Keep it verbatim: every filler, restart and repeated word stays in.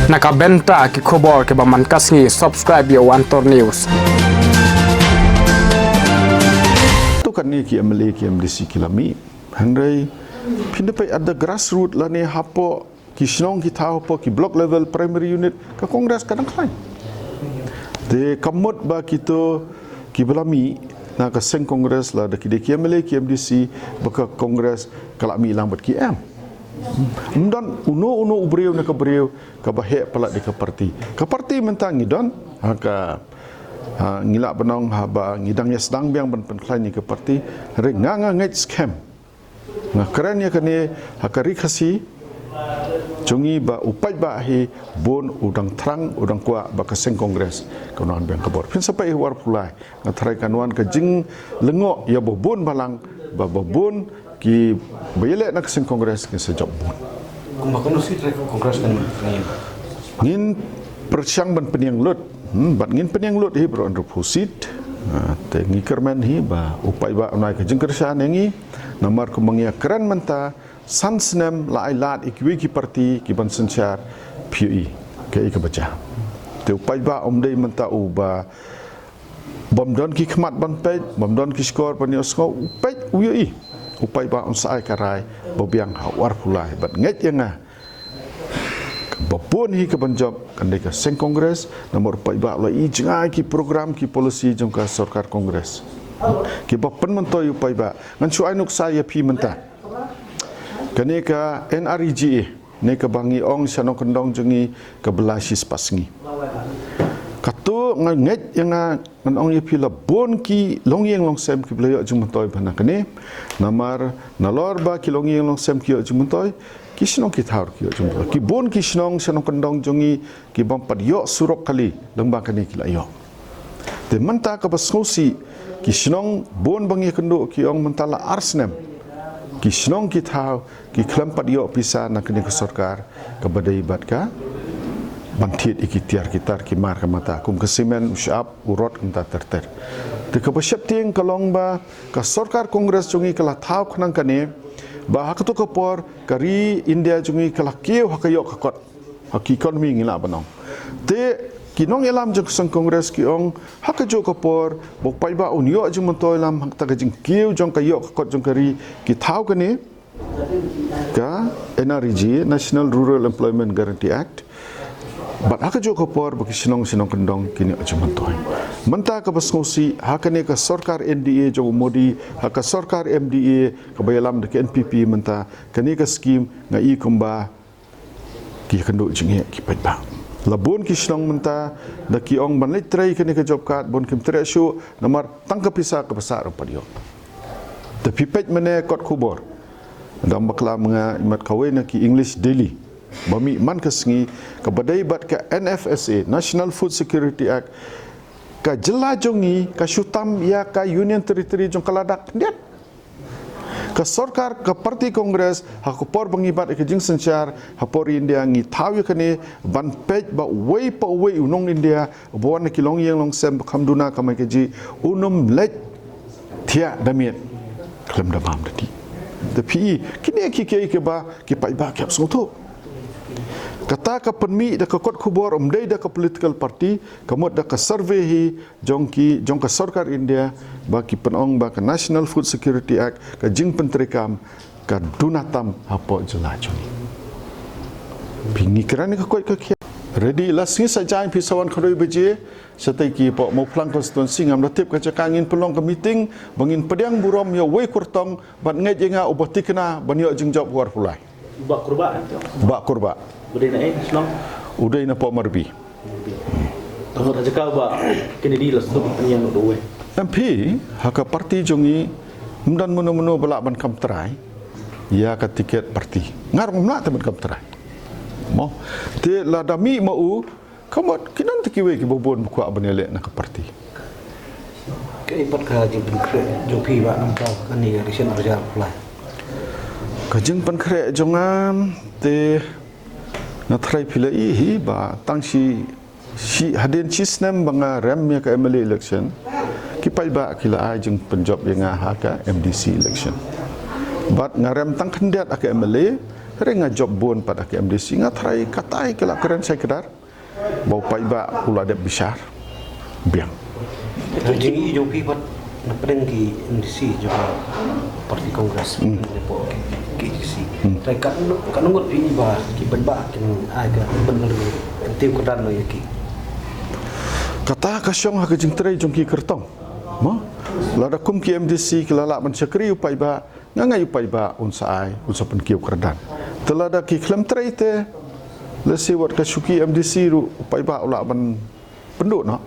Na ka bynta ki khubor kiba man ka sngi, subscribe ïa u Antor News. To katne ki M L A ki M D C ki la mih. Hynrei phin da peit at the grassroots lane hapoh ki shnong ki thaw hapoh ki block level primary unit ka Congress ka dang khlaiñ. Te ka mut ba kito kiba la mih na ka seng Congress lada ki dei ki M L A ki M D C ba ka Congress ka la mih lang bad ki em. Ym don uno uno u briew na ka briew kaba heh palat ïa ka party. Ka party mynta ngi don ha ka, ha, ngi lah ban ong haba ngi dang ïa sdang biang ban pynkhlaiñ ïa ka party. Hynrei nga nga ngeit skhem, nga kren ïa kane ha ka Ri Khasi jong ngi ba u paidbah hi bun u dang thrang, u dang kwah ba ka seng Congress kan wan biang ka bor. Phin sa peit hi u arphew lai, nga tharai kan wan ka jinglyngngoh ïa ba bun balang, ba ba bun kiba ïaleh na ka seng Congress kin sa jop bun. Kumba kumno sih trai Congress kan, ngin pyrshang ban pynïeng lut, hmm, bad ngin pynïeng lut hi baroh hynriewphew seat. Ah, te ngi kyrmen hi ba u paidbah un ai ka jingkyrshan ïa ngi. Namar kumba ngi ïa kren mynta, san snem la ai lad ïa kiwei ki party ki ban synshar, phi ïohi kaei kaba jia. Te u paidbah um dei mynta uba bym don ki khmat ban peit, bym don ki shkor ban ïohsngew, u peit u ïohi. U paidbah un sa ai ka rai ba biang ha u arphew lai. Bad ngeit ïa nga, ba bun hi ka ban jop kan dei ka seng Congress, namar u paidbah u la i jngai ki program ki policy jong ka sorkar Congress kiba pynmyntoi ïa u paidbah. Ngan shu ai nuksa ïa phi mynta. Kane ka N R E G A, ne kaba ngi ong sha nongkyndong jong ngi kaba la shispah sngi. Kato nga ngeit ïa nga ngan ong ïa phi la bun ki longïing longsem kiba la ïoh jingmyntoi bha na kane. Namar nalor ba ki longïing longsem ki ïoh jingmyntoi, ki shnong ki thaw ki ïoh jingmyntoi. Ki bun ki shnong sha nongkyndong jong ngi ki bym pat ïoh surok kali, lyngba kane ki la ïoh. Te mynta kaba sngewsih, ki shnong bun ba ngi ïakynduh ki ong mynta la ar snem ki shnong ki thaw ki khlem pat ïoh pisa na kane ka sorkar kaba dei bad ka ban thied ïa ki tiar ki tar ki mar ka mata, kum ka simen, u shyiap, u rot, kumta ter ter. Te kaba sheptieng ka long ba ka sorkar Congress jong ngi ka la thaw khnang kane ba ha kato ka por ka ri India jong ngi ka la kiew ha ka ïoh ka kot. Ha ki economy ngi lah ban ong. Te ki nongïalam jong ka seng Congress ki ong ha kajuh ka por ba u paidbah un ïoh jingmyntoi lam ha kata ka jingkiew jong ka ïoh ka kot jong ka ri, ki thaw kane ka N R E G A, National Rural Employment Guarantee Act. Bad ha kajuh ka por ba ki shnong shnong kyndong kin ïoh jingmyntoi. Mynta kaba sngewsih, ha kane ka sorkar N D A jong u Modi, ha ka sorkar M D A kaba ïalam da ka N P P mynta, kane ka skim nga i kumba ki ïakynduh jingeh ki paidbah. La bun ki shnong mynta da ki ong ban leit trei kane ka job card, bun kim treh shuh namar tang ka pisa kaba sah ruh pat ïoh. Te phi peit mynne kot khubor, dang bakla ma nga imat kawei na ki English daily ba mih man ka sngi, kaba dei bad ka N F S A, National Food Security Act. Ka jylla jong ngi ka shu tam ïa ka Union Territory jong ka Ladakh khyndiat. Ka sorkar, ka party Congress, ha ka por ba ngi bat ïa ka jingsynshar ha por India, ngi thaw ïa kane ban peit ba uwei pa uwei u nong India uba wan na ki longïing longsem ba kham duna kamai kajih un ym leit thiah da miet khlem da bam da dih. Te phi i kine ki kiei kiba ki paidbah ki hap sngewthuh. Kata ka pynmih da ka kot khubor, ym dei da ka political party, ka mut da ka survey hi jong ki, jong ka sorkar India, ba ki pynong ba ka National Food Security Act ka jingpyntreikam ka duna tam hapoh jylla jong ngi. Phi, ngi kren ka koit ka khiah. Ready, la sngi Saitjaiñ phi sa wan khatduh baje shatei ki hapoh Mawphlang constituency, ngam da tip ka jaka, ngin pynlong ka meeting ba ngin pdiang burom ïa uwei u kyrtong, bad ngeit ïa nga uba thikna ban ïoh jingjop u arphew lai. Bah Kurbah, eh? Bah Kurbah. U dei na ei shnong? U dei na Pok Marbi. Tang ka jaka ba kine di la sdok pynïeng da uwei. Em, phi, ha ka party jong ngi ym don mano mano ba lah ban kam trai ïa ka tiket party. Nga ruh ngam lah te ban kam trai. Mo, te lada mih ma u, ka mut ki don te kiwei kiba bun ba kwah ban ïaleh na ka party. Kaei pat ka jingpynkhreh jong phi ba nangta kane ka election ar hajar arphew lai? Ka jingpynkhreh jong nga te nga tharai phi la i hi ba tang shi, shi hadien shi snem ba nga rem ïa ka M L A election, ki paidbah ki la ai jingpynjop ïa nga ha ka M D C election. Bad nga rem tang khyndiat ha ka M L A, Hynrei nga jop bun pat ha ki M D C, nga tharai katai ki la kren shai kdar ba u paidbah u la dep bishar biang. Te jingïohi jong phi pat na pdeng ki M D C jong ka party Congress, ne pdeng ki K D C. Te katno, katno ngut phi ba ki paidbah kin ai ka ban ka tiew kyrdan noh ïa ki? Kata ka shong ha ka jingtrei jong ki kyrtong. Mo? Lada kum ki M D C ki la lah ban shakri u paidbah, nga ngeit u paidbah un sa ai, un sa pynkiew kyrdan. Te lada ki khlem trei te, lehse wat ka shuki M D C ruh u paidbah u lah ban pynduh noh.